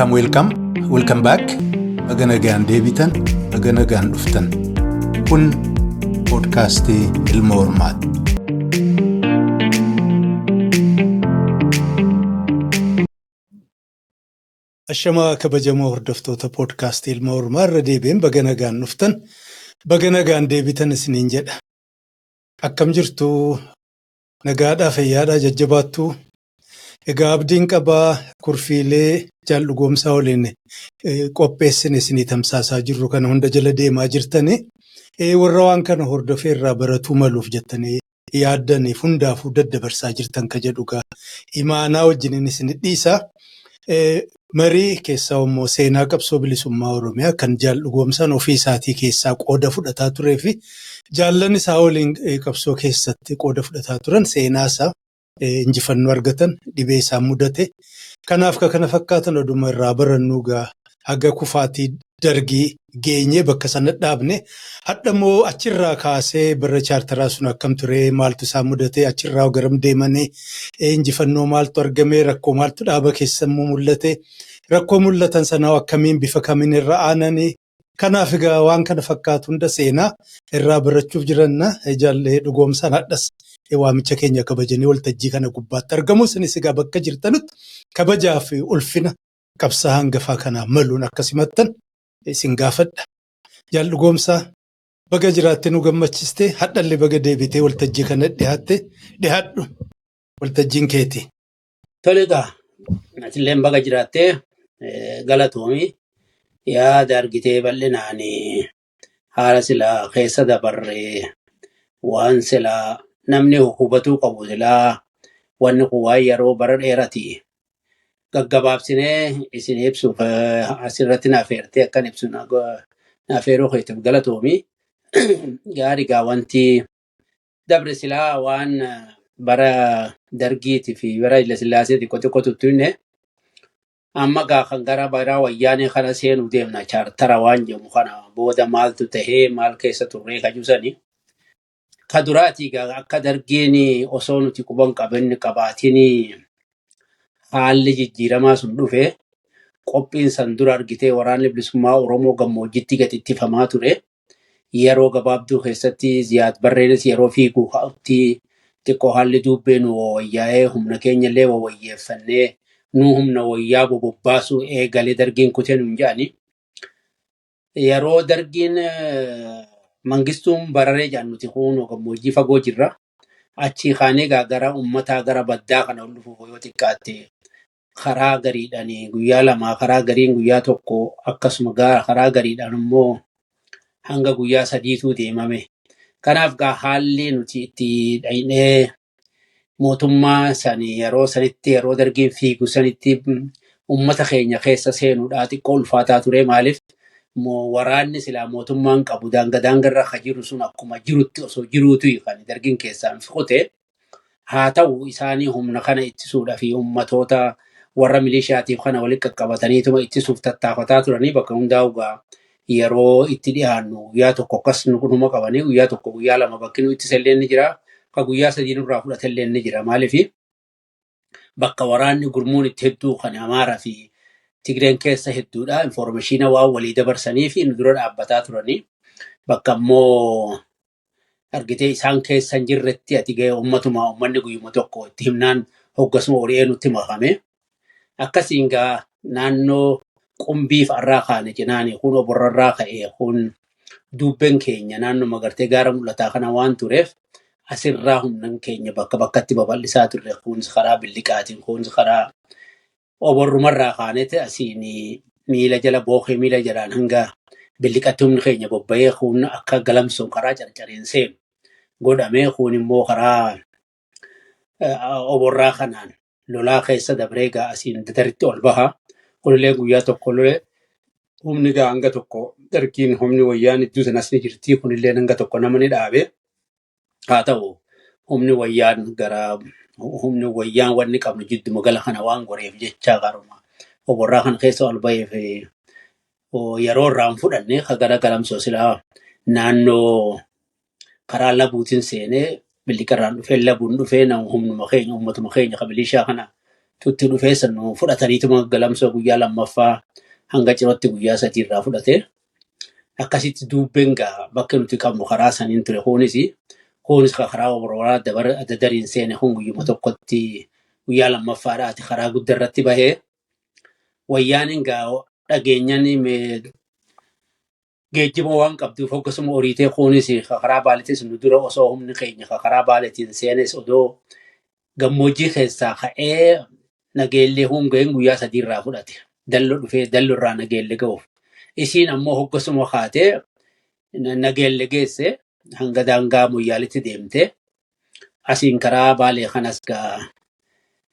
Welcome, welcome, welcome back. Baga nagaan deebitan, baga nagaan dhuftan. Kun poodkaastii Ilma Hormaati. Ashamaa kabajamoo hordoftoota poodkaastii Ilma Hormaa irra deebi'een baga nagaan dhuftan, baga nagaan deebitan isiniin jedha. Akkam jirtu nagaadhaa fayyaadhaa jajjabaattuu. Egaa abdiin qabaa kurfiilee jaal dhugoomsaa waliin qopheessine isinii tamsaasaa jirru kana hunda jala deemaa jirtanii warra waan kana hordofee irraa baratuu maluuf jettanii yaaddaniif hundaafuu daddabarsaa jirtan ka jedhu gaa imaanaa wajjiniin isin dhiisa. Marii keessaa immoo seenaa qabsoo bilisummaa Oromiyaa kan jaal dhugoomsaan ofii isaatii keessaa qooda fudhataa turee fi jaallan isaa waliin qabsoo keessatti qooda fudhataa turan seenaa isaa injifannoo argatan dhibee isaan mudate. Kanaaf ka kana fakkaatan oduma irraa barannuu gaa haga kufaatii dargii geenyee bakka sana dhaabne hadha immoo achirraa kaasee bara chaartaraa sun akkam ture maaltu isaan mudate achirraa garam deemanii injifannoo maaltu argame rakkoo maaltu dhaaba keessa immoo mul'ate rakkoo mul'atan sanaa akkamiin bifa kamiin irra aananii kanaaf egaa waan kana fakkaatu hunda seenaa irraa barachuuf jiranna jaallee dhugoomsaan hadhas waamicha keenya kabajanii waltajjii kana gubbaatti argamu isinis egaa bakka jirtanutti kabajaa fi ulfina qabsaa hangafaa kanaa maluun akka simattan isin gaafadha. Jaal Dhugoomsaa baga jiraattee nu gammachiste hadhallee baga deebitee waltajjii kana dhihaatte dhihaadhu waltajjiin keeti. Tole egaa atilleen baga jiraattee galatoomi yaada argitee bal'inaan haala silaa keessa dabarre waan silaa namni hubatuu qabu silaa wanni kun waan yeroo bara dheerati gaggabaabsinee isin ibsuuf asirratti na affeertee akkan ibsu na affeeruu keetiif galatoomi. Gaarii gaa wanti dabre silaa waan bara dargiitii fi bara Haile Sillaasee xiqqoo xiqqoo tuttuqne amma gaa kan gara bara wayyaanee kana seenuu deemna chaartara waan jedhamu kana booda maaltu tahee maal keessa turree kajusani. Ka duraatii gaa akka dargiin osoo nuti quban qabinni qabaatiin haalli jijjiiramaa sun dhufe qophiin san dura argitee waraanni bilisummaa Oromoo gammoojjitti gad ittifamaa ture. Yeroo gabaabduu keessatti Ziyaad Barreenis yeroo fiigu ka'utti xiqqoo haalli duubbee nu wayyaa'ee humna keenyallee wawayyeeffannee nu humna wayyaa bobobbaasuu eegalee dargiin kutee nuun jedhani. Yeroo dargiin mangistuun bararee jedhan nuti kunoo gammoojjii fagoo jirra. Achii kaanee gaa gara uummataa gara baddaa kana ol dhufuuf yoo xiqqaatte karaa gariidhaan guyyaa lama karaa gariin guyyaa tokko akkasuma karaa gariidhaan immoo hanga guyyaa sadiitu deemame. Kanaaf gaa haalli nuti itti dhaynee mootummaa sani yeroo sanitti yeroo dargiin fiigu sanitti uummata keenya keessa seenuudhaa xiqqoo ulfaataa ture. Maaliif waraanni silaa mootummaan qabu daanga daangarra akka jiru sun akkuma jirutti osoo jiruutu kan dargiin keessaan kute. Haa ta'u isaanii humna kana ittisuudhaa fi uummatoota warra milishaatiif kana walitti qaqqabataniituma ittisuuf tattaafataa turanii bakka hundaa'u gaa yeroo itti dhiyaannu guyyaa tokko akkas numa qabanii guyyaa tokko guyyaa lama bakki nu ittisa illee ni jira. Ka guyyaa sadii nurraa fudhate illee ni jira. Maaliif bakka waraanni gurmuun itti hedduu kan Amaaraa fi Tigreen keessa hedduudha. Infoormeeshiina waan walii dabarsanii fi nu dura dhaabbataa turanii bakka immoo argitee isaan keessa hin jirretti ati ga'e uummatuma uummanni guyyuma tokko itti himnaan hoggasuma ori'ee nutti makame. Akkasiin gaa naannoo qumbii fa'arraa kaane jinaani kun oborrarraa ka'e kun duubbeen keenya naannoo magartee gaara mul'ataa kana waan tureef asirraa humnan keenya bakka bakkatti babal'isaa turre kunis karaa billiqaatiin kunis karaa oborrumarraa kaaneeti asiin miila jala bookee miila jalaan hanga billiqatti humni keenya bobba'ee kun akka galamsoon karaa carcareen seenu godhamee kun immoo karaa oborraa kanaan lolaa keessa dabree gaa asiin dadaritti ol baha. Kunillee guyyaa tokko lolee humni gaa hanga tokko dargiin humni wayyaan iddoo sanas ni jirti. Kunillee hanga tokko nama ni dhaabe. Haa ta'u humni wayyaan gara humni wayyaan wanni qabnu jidduma gala kana waan goreef jecha garuma oborraa kana keessa ol baheef yeroo irraa hin fudhanne ka gara galamsoo silaa naannoo karaa labuutiin seenee billiqarraan dhufee labuun dhufee nama humnuma keenya uummatuma keenya ka milishaa kana Tutti dhufee san fudhataniituma Galamsoo guyyaa lammaffaa hanga Cirootti guyyaa 3 irraa fudhate. Akkasitti duubbeen gaa bakka nuti qabnu karaa saniin ture kunis karaa Warwaraa Dadariin seene kun guyyuma tokkotti guyyaa lammaffaadhaati karaa guddaa irratti bahee wayyaaniin gaa dhageenyaan geejjiba waan qabduuf akkasuma horiitee kunis karaa Baaleetis nu dura osoo humni keenya karaa Baaleetiin seenes odoo gammoojjii keessaa ka'ee Nageellee hongeen guyyaa 3 irraa fudhate. Dallo dhufee dallo irraa Nageellee ga'uuf. Isiin ammoo hoggasuma kaatee Nageellee geesse hanga daangaa Moyyaaleetti deemte. Asiin karaa Baalee kanas gaa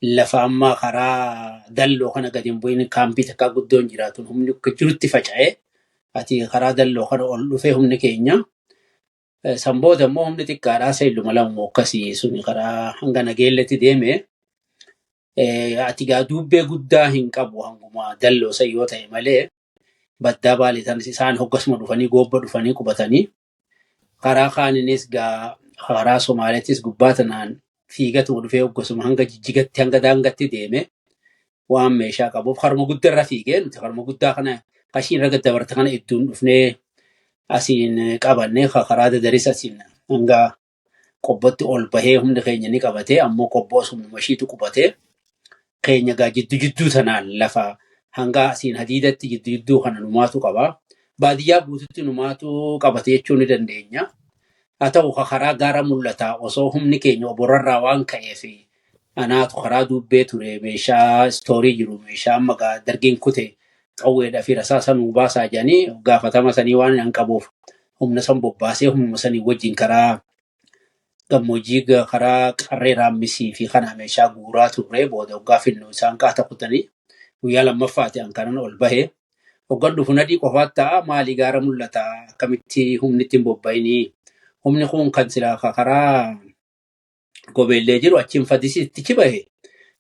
lafa amma karaa dalloo kana gadi hin bu'in kaampii takkaa guddoon jiraatu humni akka jirutti faca'ee ati karaa dalloo kana ol dhufee humni keenya. San booda immoo humni xiqqaadhaa seelluma lama akkasii suni karaa hanga Nageelleetti deeme. Ati gaa duubbee guddaa hin qabu hanguma dalloo san yoo ta'e malee baddaa Baalee tanis isaan hoggasuma dhufanii goobba dhufanii qubatanii karaa kaaninis gaa karaa Somaaleettis gubbaa tanaan fiigatuma dhufee hoggasuma hanga Jijjigatti hanga daangatti deeme waan meeshaa qabuuf harma guddaa irra fiigee nuti harma guddaa kana qashiin irra dabarta kana iddoon dhufnee asiin qabannee karaa Dadaris asiin hanga Qobbotti ol bahee humni keenya ni qabatee ammoo Qobboos humnuma ishiitu qubatee keenya gaa jidduu jidduu tanaan lafa hanga asiin hadiidatti jidduu jidduu kana numaatu qaba. Baadiyyaa guututti numaatu qabate jechuu ni dandeenya. Haa ta'u karaa gaara mul'ata osoo humni keenya oborarraa waan ka'eef anaatu karaa duubbee ture meeshaa istoorii jiru meeshaa amma gaa dargiin kute qawweedhaa fi rasaasa nuu baasaa jedhanii gaafatama sanii waan hin qabuuf humna san bobbaasee humnuma sanii wajjin karaa gammoojjii karaa Qarree Raammisii fi kana meeshaa guuraa turre booda hoggaa finnu isaan qaata kutanii guyyaa lammaffaati an kanan ol bahe. Hoggan dhufu nadii qofaat ta'a maali gaara mul'ata akkamitti humni ittiin bobba'inii humni kun kan silaa karaa gobeellee jiru achiin fadisiitti bahe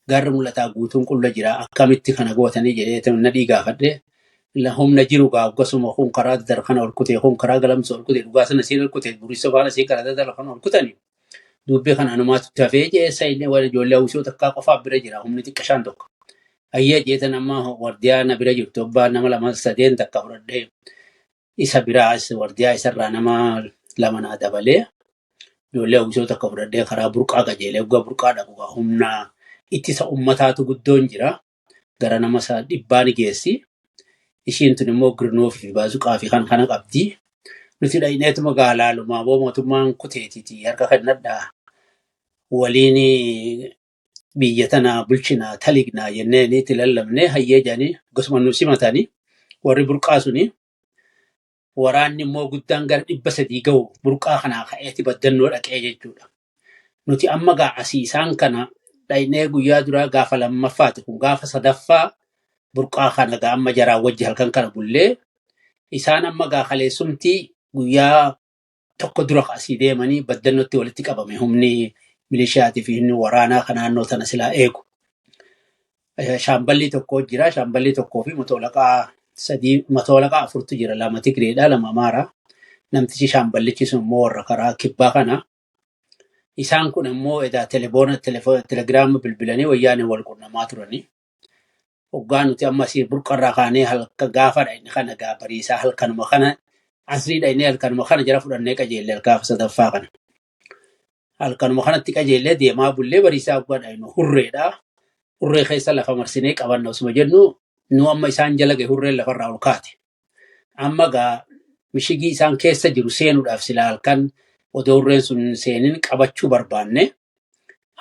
gaarri mul'ataa guutuun qulla jira akkamitti kana gootanii jedhee nadii gaafadhe. Humna jiru gaa akkasuma kun karaa Dadar kana ol kutee kun karaa Galamsoo ol kutee dhugaa sana siin ol kutee Buriisoo faana siin karaa Dadar kana ol kutanii dubbii kana anumaatu tafee jeessa inni warra ijoollee hawwisoo takkaa qofaaf bira jira humni xiqqashaan tokko. Ayyee jeetan amma wardiyaa na bira jirtu abbaa nama lama sadeen takka fudhadhee isa biraas wardiyaa isarraa nama lama naa dabalee ijoollee hawwisoo takka fudhadhee karaa burqaa qajeelee waggaa burqaa dhaqu humna ittisa ummataatu guddoon jira gara nama dhibbaa ni geessi. Ishiin tun immoo girnoo fi baazuqaa fi kan kana qabdi. Nuti dhaqneetuma gaalaalumaa boo mootummaan kuteetiiti harka kennadhaa waliin biyya tana bulchinaa talignaa jenneen itti lallabnee hayyee jedhanii akkasuma nu simatanii warri burqaa suni waraanni immoo guddaan gara 300 ga'u burqaa kanaa ka'eeti baddannoo dhaqee jechuudha. Nuti amma gaa asii isaan kana dhaqnee guyyaa duraa gaafa lammaffaati kun gaafa sadaffaa burqaa kana gaa amma jaraa wajji halkan kana bullee isaan amma gaa kaleessumtii guyyaa tokko dura asii deemanii baddannootti walitti qabame humni milishaatii fi humni waraanaa kan naannoo tana silaa eegu. Shaamballi tokko jira. Shaamballi tokkoo fi matoolaqaa sadii matoolaqaa afurtu jira. Lama Tigreedha, lama Amaaraa. Namtichi shaamballichi sun immoo warra karaa kibbaa kana. Isaan kun immoo edaa telefoona telegiraama bilbilanii wayyaanee wal qunnamaa turanii. Hoggaa nuti amma asii burqarraa kaanee halka gaafa dhaqne kana gaa bariisaa halkanuma kana asrii dhaqnee halkanuma kana jara fudhannee qajeellee gaafa sadaffaa kana. Halkanuma kanatti qajeellee deemaa bullee bariisaa hoggaa dhaqnu hurreedha. Hurree keessa lafa marsinee qabanna osuma jennu nu amma isaan jala gahe hurreen lafarraa ol kaate. Amma gaa mishigii isaan keessa jiru seenuudhaaf sila halkan odoo hurreen sun seenin qabachuu barbaanne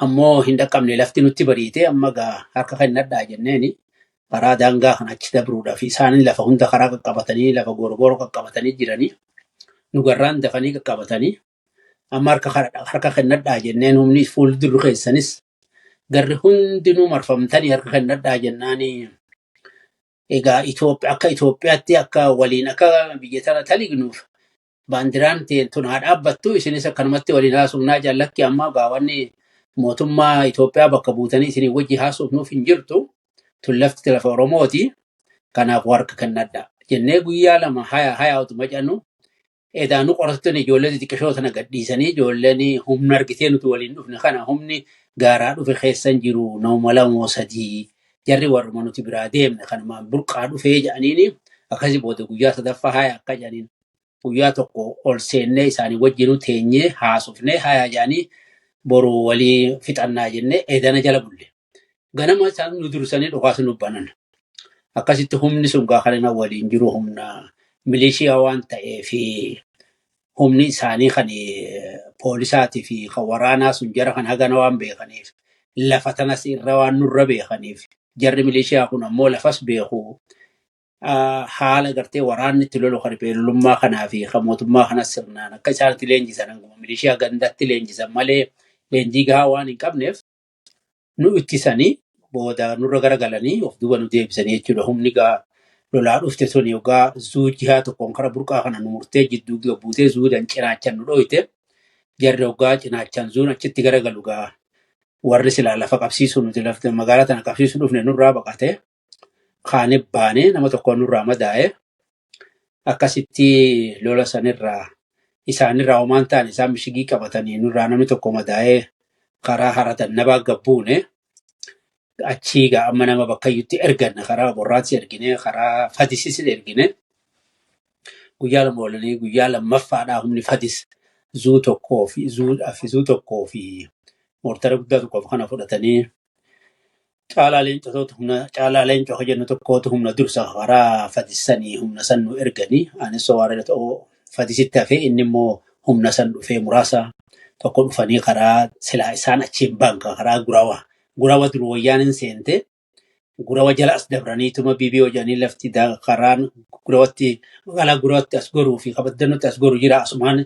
ammoo hin dhaqqabne lafti nutti bariite amma gaa harka kennadhaa jenneeni karaa daangaa kan achi dabruudhaaf isaanin lafa hunda karaa qaqqabatanii lafa gorgoroo qaqqabatanii jiranii nu garraan dafanii qaqqabatanii amma harka kennadhaa jenneen humni fuuldurri keessanis garri hundinuu marfamtanii harka kennadhaa jennaanii egaa Itoophiyaa akka Itoophiyaatti akka waliin akka biyya tana talignuuf baandiraan tun haa dhaabbattu isinis akkanumatti waliin haasofnaa jaallakki amma gaawwanni mootummaa Itoophiyaa bakka buutanii isinii wajji haasofnuuf hin jirtu tun lafti lafa Oromooti kanaaf harka kennadha jennee guyyaa lama haya haya utuma jennu edaa nu qorattoonni ijoollee xixiqqishoo tana gadhiisanii ijoolleen humna argitee nuti waliin dhufne kana humni Gaaraa dhufe keessan jiru nama 2 3 jarri warruma nuti biraa deemne kanumaan burqaa dhufee jedhaniini akkasii booda guyyaa sadaffaa haya akka jedhaniin guyyaa tokko ol seennee isaanii wajjinuu teenyee haasofnee haya jedhanii boru walii fixannaa jennee edana jala bulle. Ganama isaan nu dursanii dhukaasa nu banan. Akkasitti humni sun gaa kan waliin jiru humna milishiyaa waan ta'eef humni isaanii kan poolisaatii fi kan waraanaa sun jara kan hagana waan beekaniif lafa tanas irra waan nurra beekaniif jarri milishiyaa kun ammoo lafas beeku. Haala gartee waraanni itti lolu kan beelummaa kanaa fi kan mootummaa kanas sirnaan akka isaanitti leenjisan milishiyaa gandatti leenjisan malee leenjii gahaa waan hin qabneef nu ittisanii booda nurra garagalanii of duuba nu deebisanii jechuudha. Humni gaa lolaa dhufte sun yookaan zuu jihaa tokkoon kara burqaa kana nu murtee jidduu buutee zuudhaan cinaachan nu dhoyite jarri hoggaa cinaachan zuun achitti garagalu gaa warri silaa lafa qabsiisuu nuti lafte magaalaa tana qabsiisuu dhufne nurraa baqate kaanee baanee nama tokko nurraa madaa'e akkasitti lola sanirraa isaanirraa homaan ta'an isaan mishigii qabatanii nurraa namni tokko madaa'ee karaa haratan nabaa gabbuune achii gaa amma nama bakkayyutti erganne karaa borraatti ergine karaa fadisiis ergine guyyaa 2 oolanii guyyaa lammaffaadhaa humni fadis zuu tokkoo fi zuu tokkoo fi moortara guddaa tokkoof kana fudhatanii caalaa leencotoota humna caalaa leencoo jennu tokkootu humna dursa karaa fadisanii humna san nu erganii anis waarra ta'uu fadisitti hafee inni immoo humna san dhufee muraasa tokko dhufanii karaa silaa isaan achiin baanka karaa gurawa gurawa dur wayyaan hin seente gurawa jala as dabraniituma bibii hojanii lafti karaan gurawatti magaalaa gurawatti as goruu fi kabaddanutti as goru jira asumaan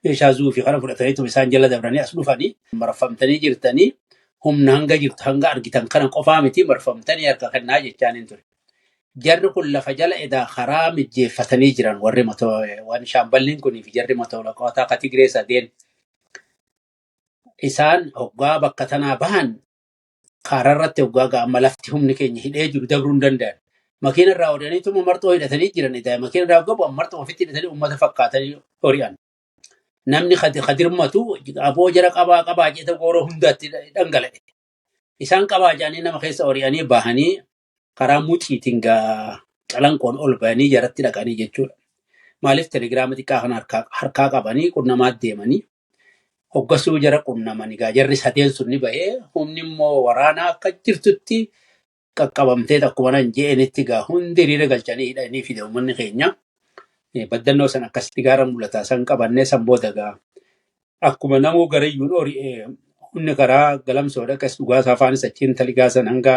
meeshaa zuu fi kana fudhataniituma isaan jala dabranii as dhufanii marfamtanii jirtanii humna hanga jirtu hanga argitan kana qofaa miti marfamtanii harka kennaa jechaan hin ture. Jarri kun lafa jala edaa karaa mijjeeffatanii jiran warri waan shaamballiin kunii fi jarri matoo ka Tigree sadeen isaan hoggaa bakka tanaa bahan karaa irratti hoggaa ga'ama lafti humni keenya hidhee jiru dabruu hin danda'an. Makiina irraa hori'aniituma marxoo hidhatanii jiran edaa makiina irraa hoggaa bu'an marxoo ofitti hidhatanii uummata fakkaatanii hori'an. Namni kadirmatu aboo jara qabaa qabaa jedhe gooroo hundaatti dhangala'e. Isaan qabaa jedhanii nama keessa hori'anii bahanii karaa muciitiin gaa calanqoon ol bahanii jaratti dhaqanii jechuudha. Maaliif telegiraama xiqqaa kana harkaa qabanii qunnamaa deemanii hoggasuu jara qunnamanii gaa jarri sadeen sun ni bahee humni immoo waraanaa akka jirtutti qaqqabamtee akkuma nan je'enitti gaa hundi hiriira galchanii hidhanii fide uummanni keenya. Baddannoo san akkasitti gaara mul'ataa san qabannee san booda gaa akkuma namuu garayyuun hori'ee humni karaa galamsoodha akkas dhugaasaa afaanis achiin taligaa san hanga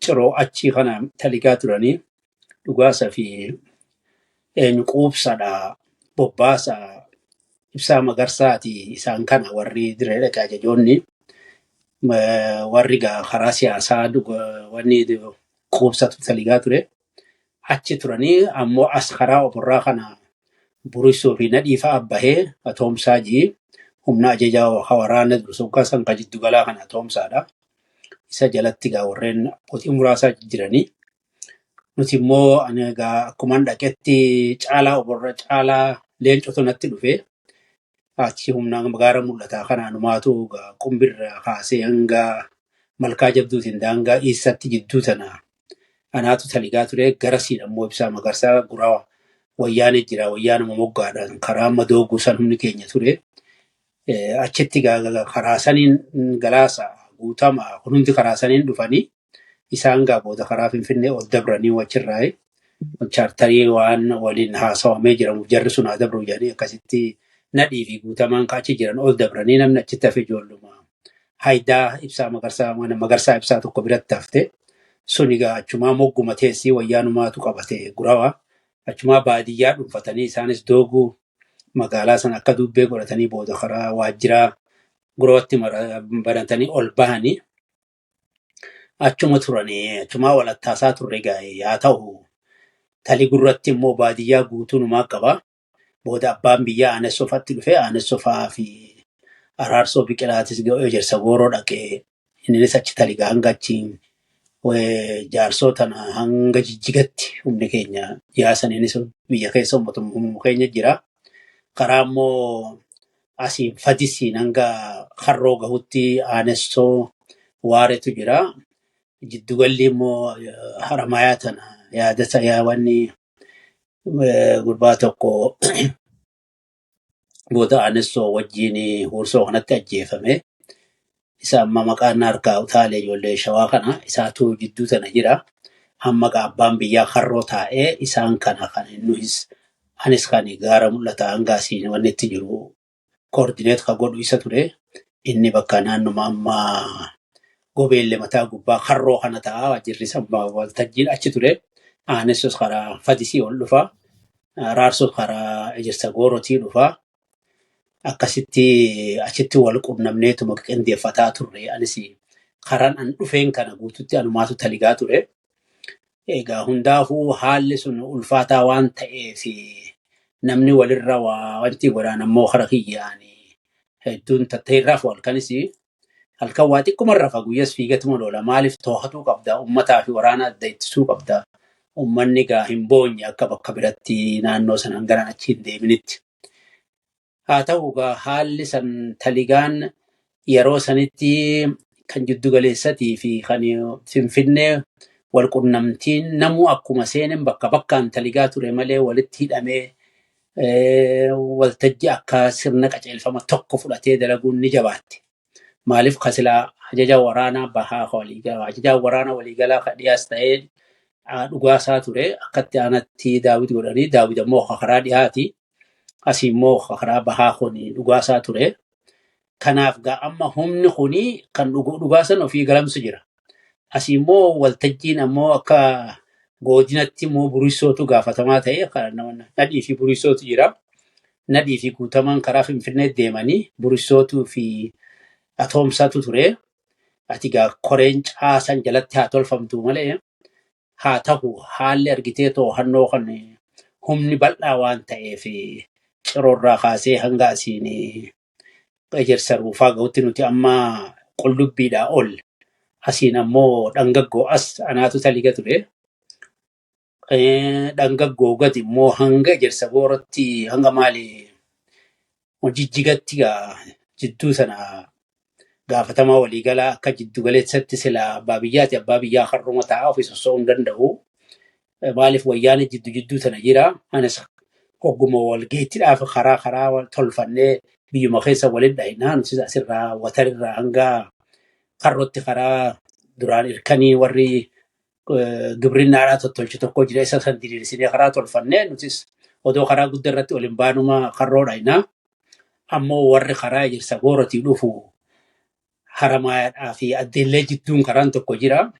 ciroo achii kana taligaa turanii dhugaasa fi eenyu quubsadha bobbaasa ibsaa magarsaati isaan kana warri dirree dhaqee ajajoonni warri gaa karaa siyaasaa wanni quubsatu taligaa ture achi turanii ammoo as karaa oborraa kana burisuu fi nadhii fa'a bahee atoomsaa jii humna ajajaa waraana dursu san ka jiddu galaa kana atoomsaadha. Isa jalatti gaa warreen abbootii muraasaa jiranii. Nuti immoo ani gaa akkuman dhaqetti caalaa oborra caalaa leencotu natti dhufe. Achi humna gaara mul'ataa kana anumaatu gaa qumbirra kaasee hanga malkaa jabduutiin daangaa eessatti jidduu tana anaatu taligaa ture garasiin ammoo ibsaa magarsaa gurawa wayyaanee jira wayyaanuma moggaadhaan karaa madooguu san humni keenya ture. Achitti karaa saniin galaasa guutama kun hundi karaa saniin dhufanii isaan gaa booda karaa Finfinnee ol dabranii achirraa chaartarii waan waliin haasawamee jiramuuf jarri sun haa dabru jedhanii akkasitti nadhii fi guutamaan achi jiran ol dabranii namni achitti hafe ijoolluma. Haayidaa ibsaa magarsaa mana magarsaa ibsaa tokko biratti hafte suni gaa achumaa mogguma teessii wayyaanumaatu qabate gurawa achumaa baadiyyaa dhuunfatanii isaanis dooguu magaalaa sana akka dubbee godhatanii booda karaa waajjiraa gurawatti banatanii ol bahanii achuma turanii achumaa walattaasaa turre gaa haa ta'u talii gurratti immoo baadiyyaa guutuu numaa qaba. Booda abbaan biyyaa aanessofatti dhufe aanessofaa fi araarsoo biqilaatis ejersa gooroo dhaqee innis achi taligaa hanga achiin jaarsoo tana hanga jijjigatti humni keenya yaasaniinis biyya keessa uummatuma keenya jira. Karaa immoo asiin fadisiin hanga harroo gahutti aanessoo Waaretu jira. Jiddugalli immoo Haramayaa tana yaadata wanni gurbaa tokko goota Aanessoo wajjin Huursoo kanatti ajjeefame. Isa amma maqaan harkaa utaalee ijoollee Shawaa kana isaatu jidduu tana jira. Amma abbaan biyyaa Karroo taa'ee isaan kana kan nuhis anis kan gaara mul'ata hanga asiin wanni itti jiru koordineet kan godhu isa ture. Inni bakka naannuma amma gobeellee mataa gubbaa Karroo kana ta'a waajjirri waltajjiin achi ture. Aanessos karaa Fadisii ol dhufa. Raarsos karaa Ejersa Goorotii dhufa. Akkasitti achitti wal qunnamneetuma qindeeffataa turre. Anis karaan an dhufeen kana guututti anumaatu taligaa ture. Egaa hundaafuu haalli sun ulfaataa waan ta'eef namni walirra waa wanti godhaan ammoo kara kiyyaan hedduun tatta'irraaf halkanis halkan waa xiqquma rafa guyyaas fiigatuma loola. Maaliif to'atuu qabda? Uummataa fi waraana adda ittisuu qabda. Uummanni egaa hin boonye akka bakka biratti naannoo sanaan garaan achi hin deeminitti. Haa ta'u egaa haalli san taligaan yeroo sanitti kan jiddu galeessatii fi kan Finfinnee wal qunnamtiin namuu akkuma seeneen bakka bakkaan taligaa ture malee walitti hidhamee waltajjii akka sirna qajeelfama tokko fudhatee dalaguun ni jabaatte. Maaliif kasilaa ajaja waraanaa bahaa waliigalaa ajaja waraanaa waliigalaa kan dhiyaas ta'ee dhugaasaa ture akkatti aanatti Daawit godhanii Daawit ammoo karaa dhiyaati. Asii immoo karaa bahaa kun dhugaasaa ture. Kanaaf gaa amma humni kuni kan dhugaasan ofii galamsu jira. Asii immoo waltajjiin ammoo akka godinatti immoo burisootu gaafatamaa ta'e Nadhii fi burisootu jira. Nadhii fi Guutamaan karaa Finfinnee deemanii burisootuu fi atoomsaatu ture. Ati gaa koreen caasan jalatti haa tolfamtu malee haa ta'u haalli argitee to'annoo kan humni bal'aa waan ta'eef ciroorraa kaasee hanga asiin Ejersa Ruufaa gahutti nuti amma Qullubbiidhaa ol asiin ammoo Dhangaggoo as anaatu taliga ture. Dhangaggoo gadi immoo hanga Ejersa Goorotti hanga maali Jijjigatti gaa jidduu sana gaafatamaa waliigalaa akka jiddu galeessatti sila abbaa biyyaati abbaa biyyaa har'uma taa'aa ofii sossoo'uu hin danda'u. Maaliif wayyaanee jiddu jidduu sana jira. Anis hogguma walgeettiidhaaf karaa karaa tolfannee biyyuma keessa waliin dhahinaa nuti asirraa Watarirraa hanga Karrootti karaa duraan irkanii warri gibrinnaadhaa tottolche tokko jira isa san diriirsinee karaa tolfannee nutis odoo karaa guddaa irratti waliin baanuma Karroo dhahinaa. Ammoo warri karaa Ejersa Goorotii dhufu Haramaadhaa fi Addeellee jidduun karaan tokko jira.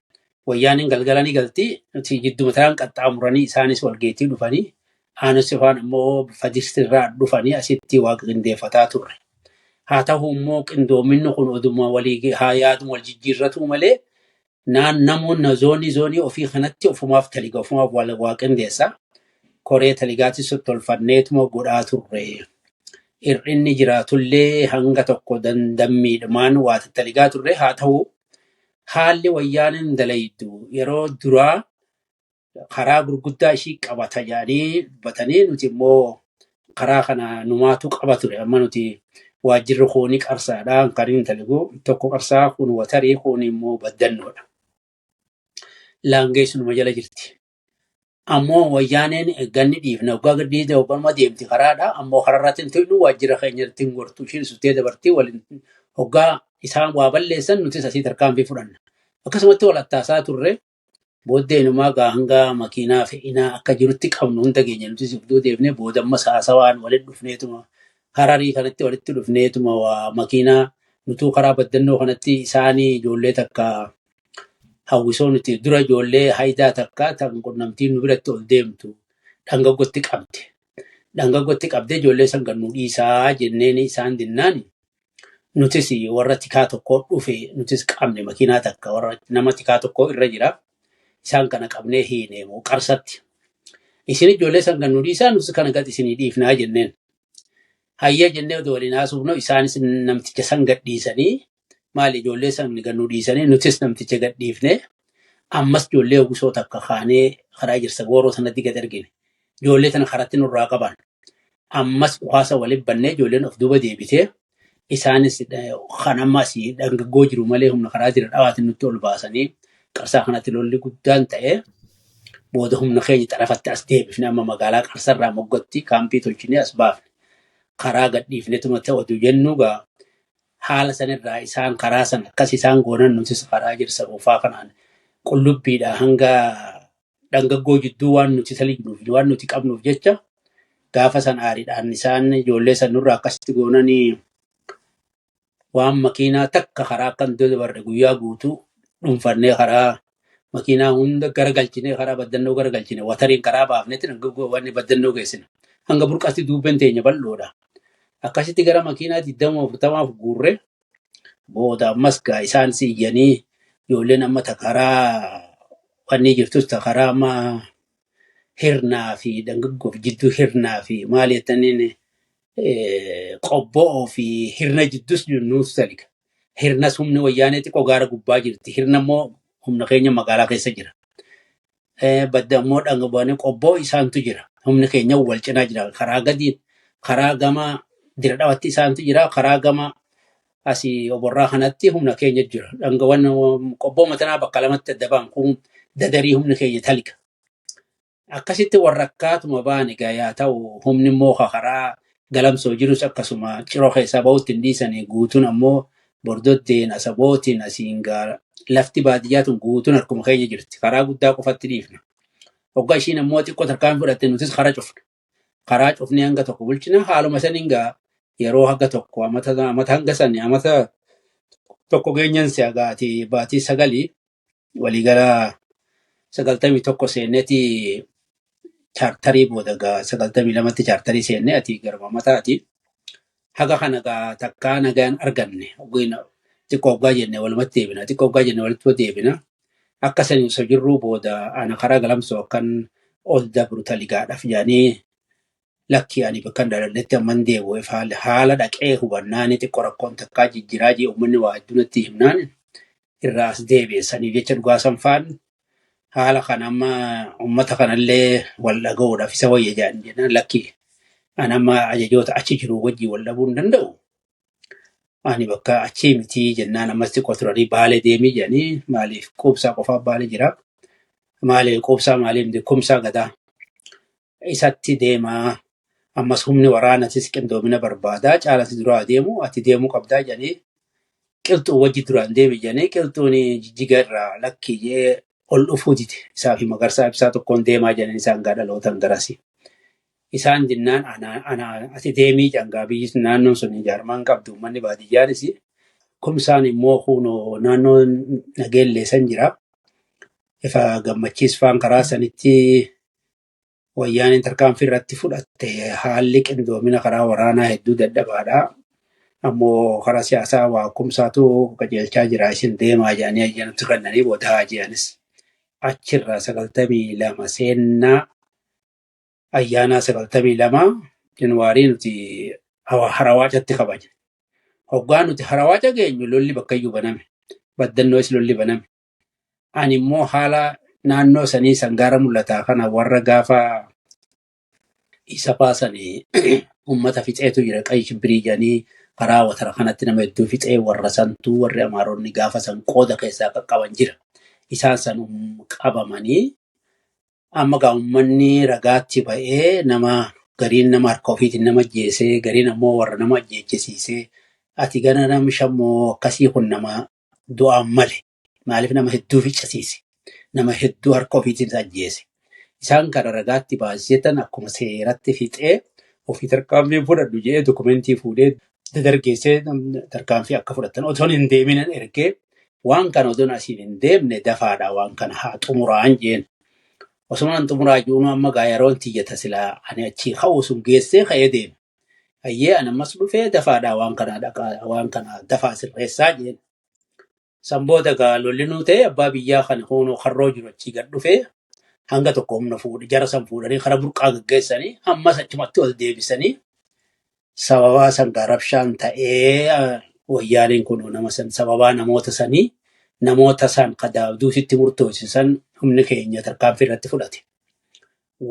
Wayyaaniin galgala ni galti. Nuti jidduma tanaan qaxxaamuranii isaanis walgeettii dhufanii aanus ifaan immoo Fadistirraa dhufanii asitti waa qindeeffataa turre. Haa ta'u immoo qindoominni kun oduma walii haa yaaduma wal jijjiirratu malee naan namoonni zoonii zoonii ofii kanatti ofumaaf taliga ofumaaf waa qindeessa. Koree taligaatis tolfanneetuma godhaa turre. Hir'inni jiraatullee hanga tokko dandammiidhumaan waa tattaligaa turre. Haa ta'u haalli wayyaaniin dalaydu yeroo duraa karaa gurguddaa ishii qabata jedhanii dubbatanii nuti immoo karaa kana numaatu qaba ture. Amma nuti waajjirri koonii Qarsaadha. Kan inni taligu tokko Qarsaa kun Watarii kun immoo Baddannoodha. Laangee sunuma jala jirti. Ammoo wayyaaneen ganni dhiifna waggaa gadi hogganuma deemti karaadha. Ammoo karaarratti hin tuqnu waajjira keenya irratti hin gortu. Ishiin suttee dabartii waliin hoggaa isaan waa balleessan nutis asii tarkaanfii fudhanna. Akkasumatti wal attaasaa turre. Booddeenumaa gaa hanga makiinaa fe'inaa akka jirutti qabnu hunda keenya nutis of deemnee booda ammas haasawaan walitti dhufneetuma Hararii kanatti walitti dhufneetuma waa makiinaa nutuu karaa Baddannoo kanatti isaanii ijoollee takka hawwisoo nuti dura ijoollee haayidaa takka tan qunnamtiin nu biratti ol deemtu Dhangaggotti qabde. Dhangaggotti qabdee ijoollee san gad nu dhiisaa jenneen isaan dinnaan nutis warra tikaa tokko dhufe nutis qabne makiinaa takka warra nama tikaa tokko irra jira. Isaan kana qabnee hiine moo Qarsatti. Isin ijoollee san gad nu dhiisaa nutis kana gad isinii dhiifnaa jenneen. Hayyee jennee odoo waliin haasofnu isaanis namticha san gad dhiisanii maali ijoollee san gad nu dhiisanii nutis namticha gad dhiifne ammas ijoollee hawwisoo takka kaanee karaa Ejersa Gooroo sanatti gad ergine. Ijoollee tana karatti nurraa qaban. Ammas dhukaasa waliin bannee ijoolleen of duuba deebitee Isaanis kan amma asii dhangaggoo jiru malee humna karaa jira dhawaatiin nutti ol baasanii Qarsaa kanatti lolli guddaan ta'ee booda humna keenya xarafatti as deebifne amma magaalaa Qarsarraa moggatti kaampii tolchinee as baafne. Karaa gadhiifnetuma ta'u jennu gaa haala sanirraa isaan karaa san akkas isaan goonan nutis karaa jirsa oofaa kanaan qullubbiidha hanga dhangaggoo jidduu waan nuti talignuuf waan nuti qabnuuf jecha gaafa san aariidhaan isaan ijoollee san nurraa akkasitti goonanii waan makiinaa takka karaa akkan dabarre guyyaa guutuu dhuunfannee karaa makiinaa hunda garagalchinee karaa baddannoo garagalchine watariin karaa baafnetti dhangaggoo wanni baddannoo geessine hanga burqatti duubbeen teenya bal'oodha. Akkasitti gara makiinaa 20-40 guurre booda ammas gaa isaan siyyanii ijoolleen amma karaa wanni jirtus karaa amma hirnaa fi dhangaggoof jidduu hirnaa fi maal jettaniin qobboo fi hirna jiddus nuus taliga. Hirnas humni wayyaanee xiqqoo gaara gubbaa jirti. Hirna immoo humna keenya magaalaa keessa jira. Badda immoo dhangaggoo qobboo isaantu jira. Humni keenya wal cinaa jira. Karaa gadi karaa gama dira dhawatti isaantu jira. Karaa gama asii oborraa kanatti humna keenya jira. Dhangaawwan qobboo matanaa bakka lamatti adda ba'an kun dadarii humni keenya taliga. Akkasitti warra akkaatuma ba'an egaa yaa ta'u humni immoo karaa galamsoo jirus akkasuma ciroo keessaa bahutti hin dhiisanii guutuun ammoo bordoddeen asabootiin asiin gaa lafti baadiyyaa tun guutuun harkuma keenya jirti. Karaa guddaa qofatti dhiifna. Hoggaa ishiin ammoo xiqqoo tarkaanfii fudhatte nutis karaa cufna. Karaa cufnee hanga tokko bulchina. Haaluma saniin gaa yeroo hanga tokko amata hanga sani amata tokko geenyan si'a gaati baatii 9 waliigala 91 seenneeti chaartarii booda gaa 92tti chaartarii seennee ati garba mataati. Haga kana gaa takkaa nagaan arganne xiqqoo hoggaa jenne walumatti deebina xiqqoo hoggaa jenne walitti deebina. Akka sanii osoo jirruu booda ana karaa galamsoo akkan ol dabru taligaadhaaf jedhanii lakki ani bakka hin dhaladhetti amman deebi'u haala dhaqee hubannaani xiqqoo rakkoon takkaa jijjiiraa jee uummanni waa hedduu natti himnaan irraa as deebi'e saniif jecha dhugaa san faan haala kana amma uummata kanallee wal dhaga'uudhaaf isa wayya jedhan jennaan lakki ani amma ajajoota achi jiru wajjin wal dhabuu hin danda'u. Ani bakka achii miti jennaan ammas xiqqoo turanii Baalee deemii jedhanii maaliif quubsaa qofaaf Baalee jira. Maaliif quubsaa maaliif kumsaa gadaa isatti deemaa ammas humni waraanatis qindoomina barbaadaa caalatti duraa deemu ati deemuu qabdaa jedhanii qilxuu wajji duraan deemi jedhanii qilxuun jijjiga irraa lakkii jee ol dhufuu dide isaa fi magarsaa ibsaa tokkoon deemaa jedhanii isaan gaa dhalootan garasi. Isaan jennaan ana ati deemii cangaa biyyi naannoon sun ijaarmaan qabdu uummanni baadiyyaanis kumsaan immoo kunoo naannoo nageellee san jira. Ifa gammachiis faan karaa sanitti wayyaaniin tarkaanfii irratti fudhatte haalli qindoomina karaa waraanaa hedduu dadhabaadha. Ammoo karaa siyaasaa waa kumsaatu qajeelchaa jira isin deemaa jedhanii ayyaanatti kennanii booda haa jedhanis. Achirraa 92 seennaa ayyaanaa 92 Januwaarii nuti Harawaacatti kabajne. Hoggaa nuti Harawaaca geenyu lolli bakkayyuu baname. Baddannoos lolli baname. Ani immoo haala naannoo sanii sangaara mul'ataa kana warra gaafa isa baasanii uummata fixeetu jira qayyi shibbirii jedhanii karaa watara kanatti nama hedduu fixee warra santuu warri amaaronni gaafa san qooda keessaa qaqqaban jira. Isaan san qabamanii amma gaa uummanni ragaatti ba'ee nama gariin nama harka ofiitiin nama ajjeesee gariin ammoo warra nama ajjeechisiisee ati gana namisha immoo akkasii kun nama du'aan male maaliif nama hedduu ficcisiise nama hedduu harka ofiitiin ajjeese. Isaan kana ragaatti baasisetan akkuma seeratti fixee ofii tarkaanfii fudhadhu jedhee dokumentii fuudhee dadargeessee tarkaanfii akka fudhatan otoon hin deeminen ergee waan kana otoon asiin hin deemne dafaadha waan kana haa xumuraan jeen. Osuma an xumuraa jiru amma gaa yeroon tiyyata silaa ani achii ka'u sun geessee ka'ee deeme. Hayyee ani ammas dhufee dafaadha waan kana dhaqaa waan kana dafaa sirreessaa jeen. San booda gaa lolli nuu ta'e abbaa biyyaa kana hoonoo karroo jiru achii gad dhufee hanga tokko humna fuudhe jara san fuudhanii karaa burqaa gaggeessanii ammas achumatti ol deebisanii sababaa san gaa rabshaan ta'ee wayyaaniin kun nama san sababaa namoota sanii namoota san kadaabduusitti murtoosisan humni keenya tarkaanfii irratti fudhate.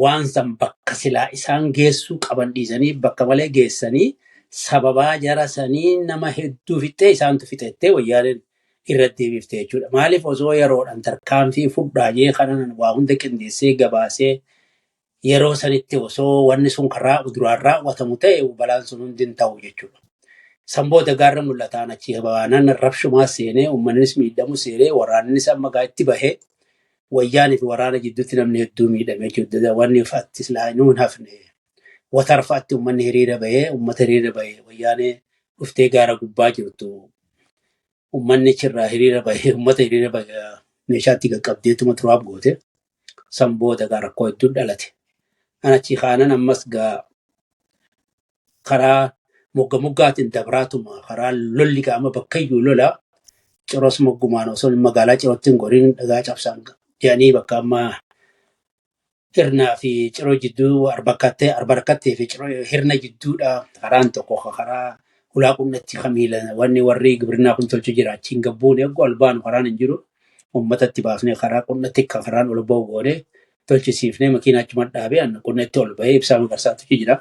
Waan san bakka silaa isaan geessuu qaban dhiisanii bakka malee geessanii Sababaa jara sanii nama hedduu fixxee isaantu fixettee wayyaaneen irratti deebifte jechuudha. Maaliif osoo yeroodhaan tarkaanfii fudhaa jee kanan waa hunda qindeessee gabaasee yeroo sanitti osoo wanni sun karaa duraan raawwatamu ta'e balaan sun hundi hin ta'u jechuudha. Sanboota gaarra mul'ataan achi baanaan rabshumaa seenee uummannis miidhamu seenee waraannis amma itti bahee wayyaanii fi waraana jidduutti namni hedduu miidhame jechuudha. Wanni fa'aatti silaa hin hafne watarfaatti uummanni hiriira bahee uummata hiriira bahee wayyaanee dhuftee gaara gubbaa jirtu uummanni achirraa hiriira bahee uummata hiriira bahee meeshaatti qaqqabdeetuma turaaf goote sanboota gaa rakkoo hedduun dhalate. An achi kaanan ammas gaa karaa mogga moggaatiin dabraatuma karaa lolli qaama bakkayyuu lola ciroos moggumaan osoo magaalaa cirootti hin goriin dhagaa cabsan jedhanii bakka amma hirnaa fi ciroo jidduu arbarkattee fi ciroo hirna jidduudha karaan tokko karaa hulaa qunnatti kamiila wanni warri gibirinaa kun tolchu jira achiin gabbuun eeguu albaanu karaan hin jiru uummatatti baafnee karaa qunnatti akka karaan ol ba'u goone tolchisiifnee makiinaa achuma dhaabee qunnatti ol bahee ibsaa magarsaatu jira.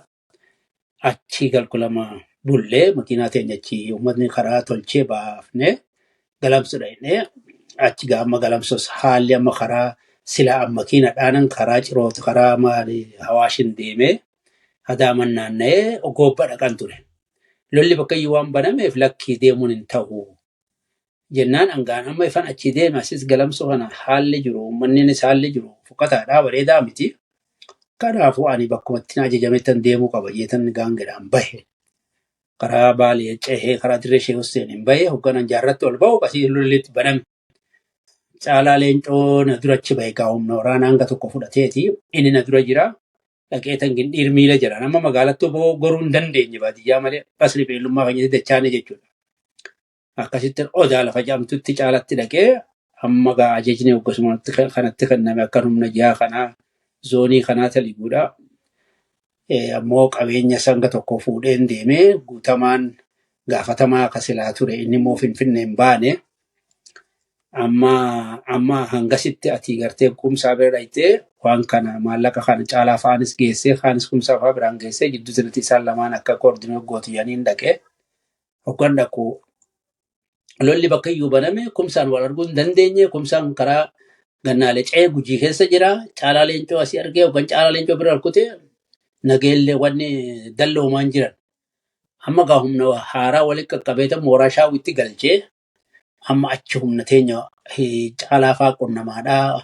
Achi galkulama bullee makiinaa teenya achi uummatni karaa tolchee baafnee galamsu dhaqnee achi gaama galamsos haalli amma karaa silaa makiina dhaanan karaa ciroota karaa maali hawaashin deemee hadaaman naanna'ee goobba dhaqan ture. Lolli bakka iyyuu waan banameef lakkii deemuun hin ta'u. Jennaan hangaan amma ifan achi deeme asis galamsu kana haalli jiru uummanninis haalli jiru fokkataadhaa bareedaa miti. Kanaafuu ani bakkumatti na ajajamettan deemuu qaba jeetan gaangedhaan bahe. Karaa Baalee cehee karaa Dirree Shee Husseeniin bahe hoogganan jaarratti ol bahu qasii lollitti baname. Caalaa Leencoo na dura achi bahe gaa humna waraanaa hanga tokko fudhateeti. Inni na dura jira. Dhaqee tan gindhiir miila jira. Nama magaalattuu goruu hin dandeenye baadiyyaa malee basni beellummaa kan jedhu dachaane jechuudha. Akkasitti odaa lafa jedhamtutti caalatti dhaqee amma gaa ajajni hoggasumatti kanatti kenname akka humna jihaa kanaa zoonii kanaa taliguudha. Ammoo qabeenya sanga tokko fuudheen deemee guutamaan gaafatamaa akka silaa ture inni immoo Finfinnee hin baane. Amma hangasitti ati gartee kumsaa bira dhaqxee waan kana maallaqa kana caalaa fa'aanis geessee kaanis kumsaa fa'aa biraan geessee jidduu sanatti isaan lamaan akka koordinoo gootu jedhaniin dhaqee hoggan dhaqu lolli bakka iyyuu baname kumsaan wal arguu hin dandeenye kumsaan karaa gannaalee ce'ee gujii keessa jira caalaa leencoo asii argee hoggan caalaa leencoo bira rukute nageellee wanni dalloomaan jiran amma gaa humna haaraa walitti qaqqabeeta mooraa shaawwitti galchee amma achi humna teenya caalaa fa'aa qunnamaadhaa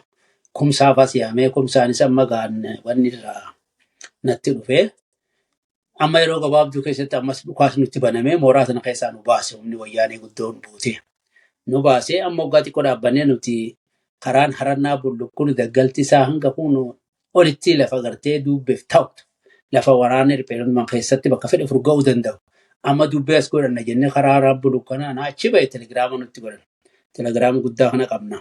kumsaa fa'aa siyaamee kumsaanis amma gaan wanni irraa natti dhufee amma yeroo gabaabduu keessatti ammas dhukaas nutti banamee mooraa sana keessaa nu baase humni wayyaanee guddoon buute. Nu baasee amma waggaa xiqqoo dhaabbannee nuti karaan harannaa bulluqquun daggalti isaa hanga kun olitti lafa gartee duubbeef ta'u lafa waraanni ripheenummaa keessatti bakka fedhe furga'uu danda'u. Amma dubbee as godhanna jennee karaa haraan bulluqqanaa na achi bahe telegiraama nutti godhan. Telegiraama guddaa kana qabna.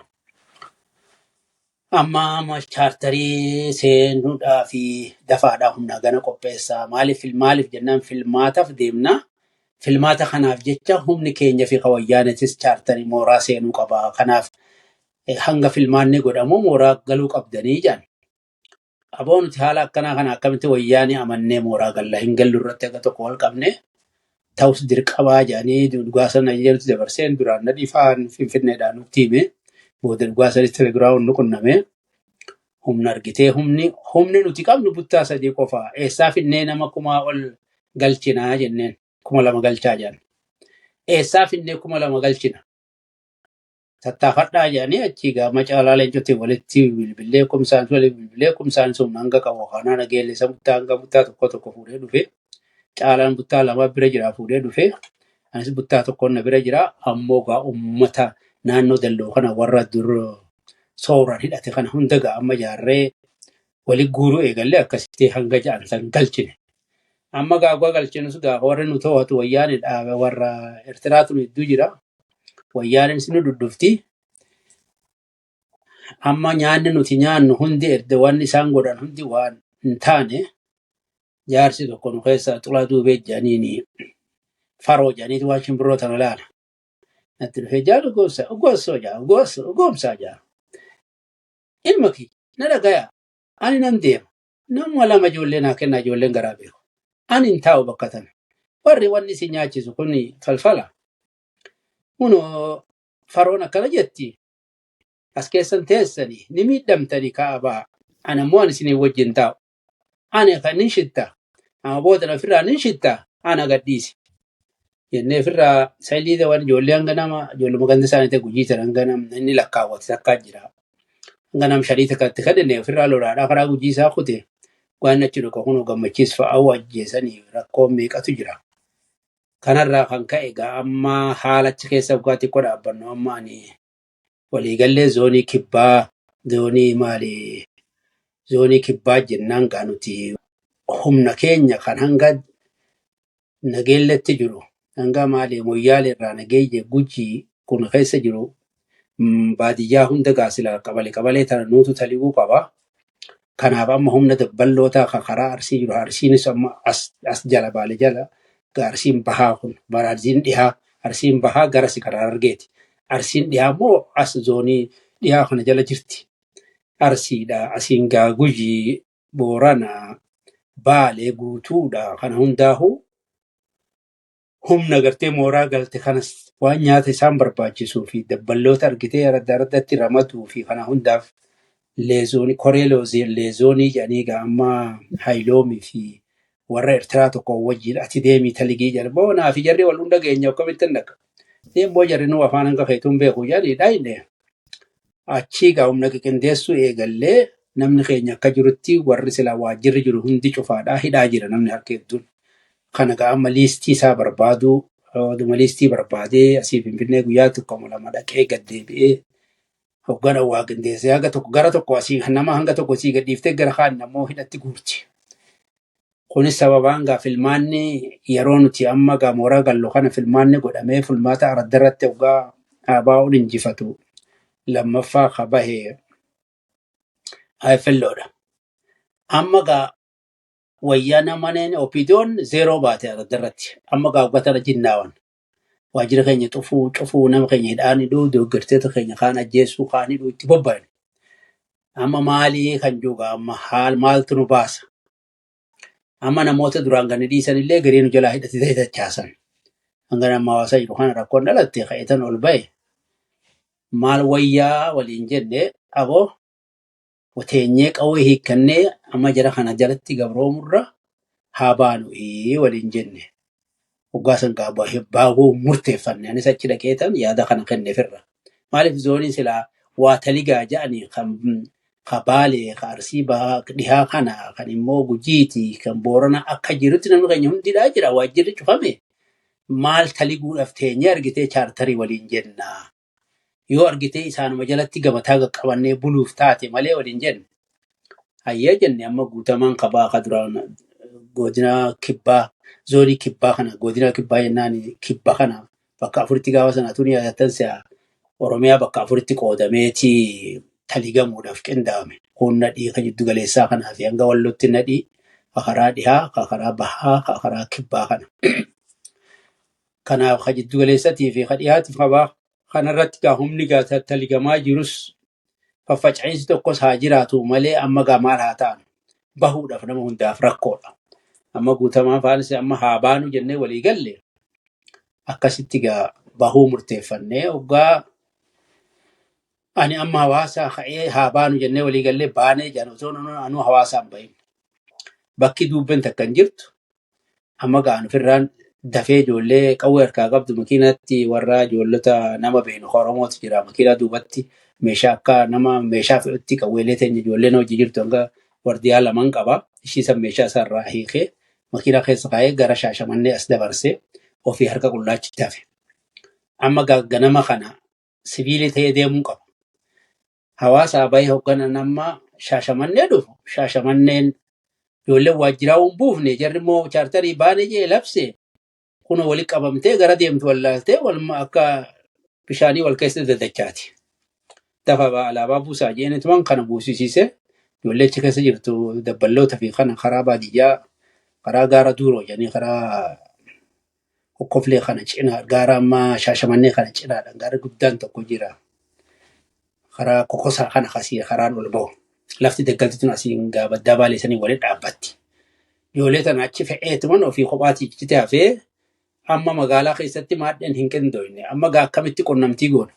Amma chaartarii seenuudhaa fi dafaadhaa humna gana qopheessaa. Maaliif maaliif jennaan filmaataaf deemna. Filmaata kanaaf jecha humni keenya fi kawayyaanetis chaartarii mooraa seenuu qaba. Kanaaf hanga filmaanni godhamu mooraa galuu qabdanii jedhan. Aboo nuti haala akkanaa kana akkamitti wayyaanee amannee mooraa galla hin gallu irratti akka tokko wal qabne ta'us dirqamaa jedhanii dhugaa sana jedhutti dabarseen duraan na dhifaan finfinneedhaan nutti hime. Booda dhugaa sanis telegiraawwan nu qunname. Humna argitee humni nuti qabnu buttaa sadii qofa. Eessaa finnee nama 1000 ol galchinaa jenneen 2000 galchaa jedhan. Eessaa finnee 2000 galchina? Tattaafadhaa jedhanii achii gama caalaa leencotti walitti bilbilee kumsaan walitti bilbilee kumsaan sun hanga qabu kanaa nageelle isa buttaa hanga buttaa tokko tokko fuudhee dhufe. Caalaan buttaa lama bira jira fuudhee dhufe. Anis buttaa tokkoon na bira jira. Ammoo gaa uummata naannoo dalloo kana warra dur sooraan hidhate kana hunda gaa amma jaarree wali guuruu eegallee akkasitti hanga ja'an san galchine. Amma gaagua galchinus gaafa warri nu to'atu wayyaanee dhaabe warra Eertiraatu nu hedduu jira. Wayyaaneen nu duddufti. Amma nyaanni nuti nyaannu hundi erga wanni isaan godhan hundi waan hin taane jaarsi tokko nu keessaa xulaa duubee jedhaniini faroo jedhaniitu waan shimbirroo tana laala. Natti dhufee jaalu goomsa goosoo jaa goosoo goomsaa jaa. Ilma kiyya na dhagaya ani nan deema. Nama lama ijoollee naa kennaa ijoolleen garaa beeku. Ani hin taa'u bakka tana. Warri wanni si nyaachisu kun falfala. Kunoo faroon akkana jetti. As keessan teessanii ni miidhamtanii kaa'abaa. Ani ammoo ani isinii wajjin taa'u. Ani kan nin shitta. Amma booda ofirraa nin shitta. Ana gadhiisi. Jennee ofirraa saayilii waan ijoollee hanga nama ijoolluma ganda isaanii ta'e gujii ta'an hanga nama inni lakkaawwate takkaa jira. Hanga nama shanii takkatti kadhanne ofirraa lolaadhaa karaa gujii isaa kute. Waan achi dhuka kunoo gammachiis fa'aa wajjeessanii rakkoo meeqatu jira. Kanarraa kan ka'e egaa amma haala achi keessa waggaa xiqqoo dhaabbannu amma ani waliigallee zoonii kibbaa zoonii maali zoonii kibbaa jennaan gaa nuti humna keenya kan hanga nageelletti jiru hanga maali moyyaale irraa nageeyye gujii kun keessa jiru baadiyyaa hunda gaa sila qabale qabalee tana nuutu taliguu qaba. Kanaaf amma humna dabballootaa kan karaa arsii jiru arsiinis amma as jala baale jala arsiin bahaa kun bara arsiin dhihaa arsiin bahaa gara si karaa argeeti. Arsiin dhihaa immoo as zoonii dhihaa kana jala jirti. Arsiidha asiin gaa gujii boorana baalee guutuudha kana hundaa'u humna gartee mooraa galte kanas waan nyaata isaan barbaachisuu fi dabballoota argitee adda addatti ramaduu fi kana hundaaf leezoonii koree leezoonii jedhanii egaa amma haayiloomii fi warra Eertiraa tokko wajjin ati deemii taligii jedhan boo naa fi jarri wal hunda geenya akkamittiin dhaqa. Deemboo jarri nuu afaan hanga feetuun beeku jedhanii dhaayine. Achii egaa humna qiqindeessuu eegallee namni keenya akka jirutti warri silaa waajjirri jiru hundi cufaadhaa hidhaa jira namni harka hedduun. Kana egaa amma liistii isaa barbaadu oduma liistii barbaadee asii Finfinnee guyyaa tokko lama dhaqee gad deebi'ee hoggana waa qindeessee haga tokko gara tokko asii nama hanga tokko asii gadhiiftee gara kaan ammoo hidhatti guurti. Kunis sababaan gaa filmaanni yeroo nuti amma gaa mooraa gallu kana filmaanni godhamee filmaata aradda irratti hoggaa ABO'n injifatu lammaffaa ka bahe AFLOdha. Amma gaa wayyaa maneen OPDO'n zeeroo baate aradda irratti. Amma gaa hoggatara jinnaawan. Waajjira keenya cufuu cufuu nama keenya hidhaan hidhuu deeggartoota keenya kaan ajjeesuu kaan hidhuu itti bobba'an. Amma maalii kan jiru gaa amma haal maaltu nu baasa? Amma namoota duraan gadi dhiisan illee garee nu jalaa hidhatee dachaasan. Hanga nama hawaasaa jiru kana rakkoon dhalatte ka'eetan ol ba'e. Maal wayyaa waliin jenne aboo teenyee qawwee hiikkannee amma jara kana jalatti gabroomurra haa baanu waliin jenne. Hoggaa san gaa baaboo murteeffanne anis achi dhaqeetan yaada kana kenneefirra. Maaliif zooniin silaa waa taligaa jedhanii kan ka Baalee, ka Arsii bahaa dhihaa kana kan immoo Gujiiti, kan Boorana akka jirutti namni keenya hundidhaa jira waajjirri cufame. Maal taliguudhaaf teenyee argitee chaartarii waliin jenna. Yoo argitee isaanuma jalatti gabataa qaqqabannee buluuf taate malee waliin jenna. Hayyee jenne amma guutamaan kabaa ka duraan godina kibbaa zoonii kibbaa kana godina kibbaa jennaan kibba kana bakka afuritti gaafa sana tuni yaadattan si'a Oromiyaa bakka afuritti qoodameeti taligamuudhaaf qindaa'ame. Kun nadhii ka jiddu galeessaa kanaa fi hanga wallootti nadhii ka karaa dhihaa, ka karaa bahaa, ka karaa kibbaa kana. Kanaaf ka jiddu galeessatii fi ka dhihaatiif kabaa kanarratti gaa humni gaa taligamaa jirus faffaca'iinsi tokkos haa jiraatu malee amma gaa maal haa ta'an bahuudhaaf nama hundaaf rakkoodha. Amma guutamaan faanis amma haa baanu jennee walii galle akkasitti gaa bahuu murteeffannee hoggaa ani amma hawaasaa ka'ee haa baanu jennee walii gallee baanee jedhan osoo anuu hawaasaan bahin. Bakki duubben takka hin jirtu amma gaa ani ofirraan dafee ijoollee qawwee harkaa qabdu makiinatti warra ijoollota nama beenu Oromootu jira makiinaa duubatti meeshaa akka nama meeshaa fe'utti qawweelee teenya ijoolleen hojii jirtu hanga wardiyaa lamaan qaba. Ishii san meeshaa isaarraa hiikee makiinaa keessa kaa'ee gara Shaashamannee as dabarsee ofii harka qullaachitti hafe. Amma ganama kana sibiilii ta'ee deemuu qaba. Hawaasaa bahee hoogganan amma Shaashamannee dhufu. Shaashamanneen ijoolleen waajjiraa hin buufne jarri immoo chaartarii baane jee labse kun walitti qabamtee gara deemtu wallaaltee waluma akka bishaanii wal keessa dadachaati. Dafa alaabaa buusaa jeenitumaan kana buusisiise ijoollee achi keessa jirtu dabballoota fi kana karaa baadiyyaa karaa gaara duuroo jedhanii karaa kokkoflee kana cina gaara ammaa Shaashamannee kana cinaadha gaarri guddaan tokko jira. Karaa kokosaa kana kasii karaan ol bahu. Lafti daggalti tun asiin gaabaddaa baaleessanii walitti dhaabbatti. Ijoollee tana achi fe'eetuman ofii kophaatii cichite hafee Amma magaalaa keessatti maadheen hin qindoofne. Amma gaa akkamitti qunnamtii goona?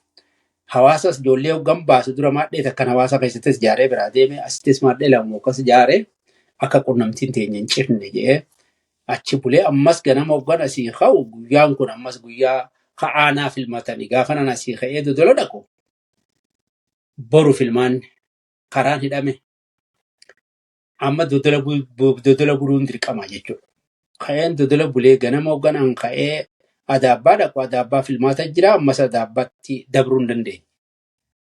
Hawaasas ijoollee hoggan baasu dura maadhee takkan hawaasa keessattis ijaaree biraa deeme, asittis maadhee lama akkas ijaaree akka qunnamtiin teenya hin cifne jedhee achi bulee, ammas ganama hoggan asii ka'u, guyyaan kun ammas guyyaa ka'aanaa filmatanii gaafa nan asii ka'ee Dodola dhaqu, boru filmaanni karaan hidhame, amma Dodola buluun dirqama jechuudha. Ka'een Dodola bulee, ganama hoggan an ka'ee Adaabbaa dhaqu, Adaabbaa filmaata jira, ammas Adaabbaatti dabruu hin dandeenye.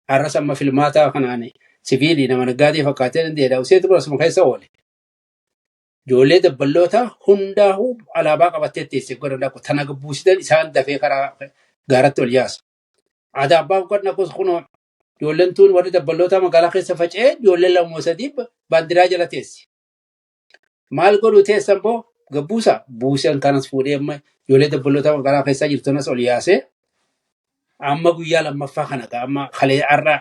Har'as amma filmaata kanaan siviilii nama naggaadee fakkaatee danda'edha. Useetu asuma keessa oole. Ijoollee dabballoota hundaa'uu alaabaa qabattee teessee godhan dhaqu. Tana buusitan isaan dafee karaa gaaratti ol yaasa. Adaabbaa godhan dhaqus kunoo ijoolleen tun warri dabballoota magaalaa keessa faca'ee ijoollee lama sadii baandiraa jala teessi. Maal godhu teessan boo gabbuusa buusan kanas fuudhee amma ijoollee dabballoota magaalaa keessa jirtu kanas ol yaasee, amma guyyaa lammaffaa kana gaa amma kalee har'a